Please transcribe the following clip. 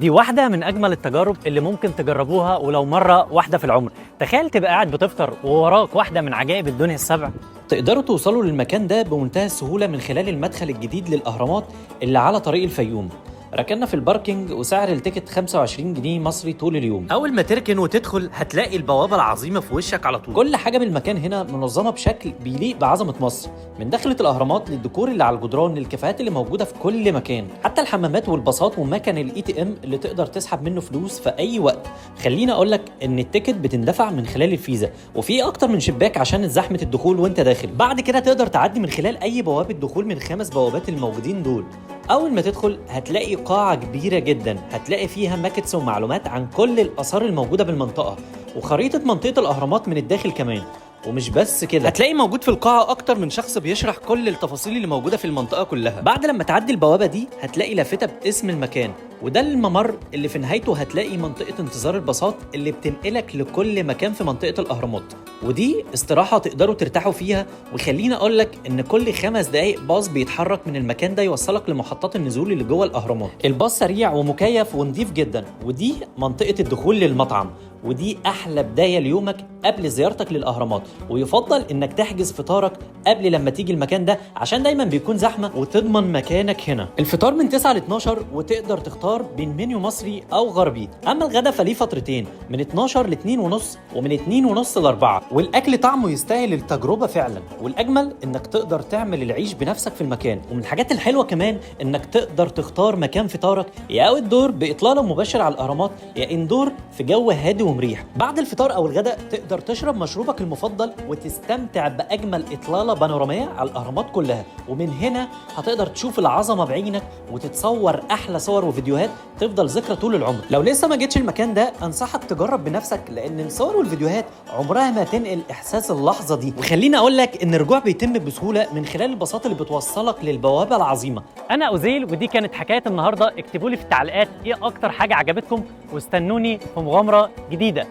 دي واحدة من أجمل التجارب اللي ممكن تجربوها ولو مرة واحدة في العمر. تخيل تبقى قاعد بتفطر ووراك واحدة من عجائب الدنيا السبع. تقدروا توصلوا للمكان ده بمنتهى السهولة من خلال المدخل الجديد للأهرامات اللي على طريق الفيوم. ركننا في ال parking وسعر ال ticket 25 جنيه مصري طول اليوم. اول ما تركن وتدخل هتلاقي البوابة العظيمة في وشك على طول. كل حاجة بالمكان هنا منظمة بشكل بيليق بعظمة مصر، من دخلة الاهرامات للديكور اللي على الجدران للكافيهات اللي موجودة في كل مكان، حتى الحمامات والباصات ومكان ال ATM اللي تقدر تسحب منه فلوس في اي وقت. خليني اقول لك ان ال ticket بتندفع من خلال الفيزا، وفي اكتر من شباك عشان زحمة الدخول وانت داخل. بعد كده تقدر تعدي من خلال اي بوابه دخول من 5 بوابات الموجودين دول. اول ما تدخل هتلاقي قاعة كبيرة جدا، هتلاقي فيها maquettes ومعلومات عن كل الآثار الموجودة بالمنطقة وخريطة منطقة الأهرامات من الداخل كمان. ومش بس كده، هتلاقي موجود في القاعة أكتر من شخص بيشرح كل التفاصيل اللي موجودة في المنطقة كلها. بعد لما تعدي البوابة دي هتلاقي لافتة باسم المكان، وده الممر اللي في نهايته هتلاقي منطقة انتظار الباصات اللي بتنقلك لكل مكان في منطقة الأهرامات، ودي استراحة تقدروا ترتاحوا فيها. وخليني أقول لك إن كل 5 دقايق باص بيتحرك من المكان ده يوصلك لمحطات النزول اللي جوه الأهرامات. الباص سريع ومكيف ونضيف جدا، ودي منطقة الدخول للمطعم، ودي أحلى بداية ليومك قبل زيارتك للأهرامات. ويفضل إنك تحجز فطارك قبل لما تيجي المكان ده عشان دايما بيكون زحمة وتضمن مكانك هنا. الفطار من 9 ل 12، وتقدر تختار بين منيو مصري أو غربي. أما الغدا فليه فترتين، من 12 ل 2 ونص ومن 2 ونص ل 4، والأكل طعمه يستاهل التجربة فعلا. والأجمل إنك تقدر تعمل العيش بنفسك في المكان. ومن الحاجات الحلوة كمان إنك تقدر تختار مكان فطارك، يا outdoor بإطلالة مباشرة على الأهرامات، يا indoor في جو هادي ومريح. بعد الفطار أو الغداء تقدر تشرب مشروبك المفضل وتستمتع بأجمل إطلالة بانورامية على الأهرامات كلها، ومن هنا هتقدر تشوف العظمة بعينك وتتصور أحلى صور وفيديوهات تفضل ذكرى طول العمر. لو لسه ما جيتش المكان ده أنصحك تجرب بنفسك، لأن الصور والفيديوهات عمرها ما تنقل إحساس اللحظة دي. وخليني أقول لك إن الرجوع بيتم بسهولة من خلال الباصات اللي بتوصلك للبوابة العظيمة. أنا أوزيل، ودي كانت حكاية النهاردة. اكتبوا لي في التعليقات إيه أكتر حاجة عجبتكم، واستنوني في مغامرة جديدة.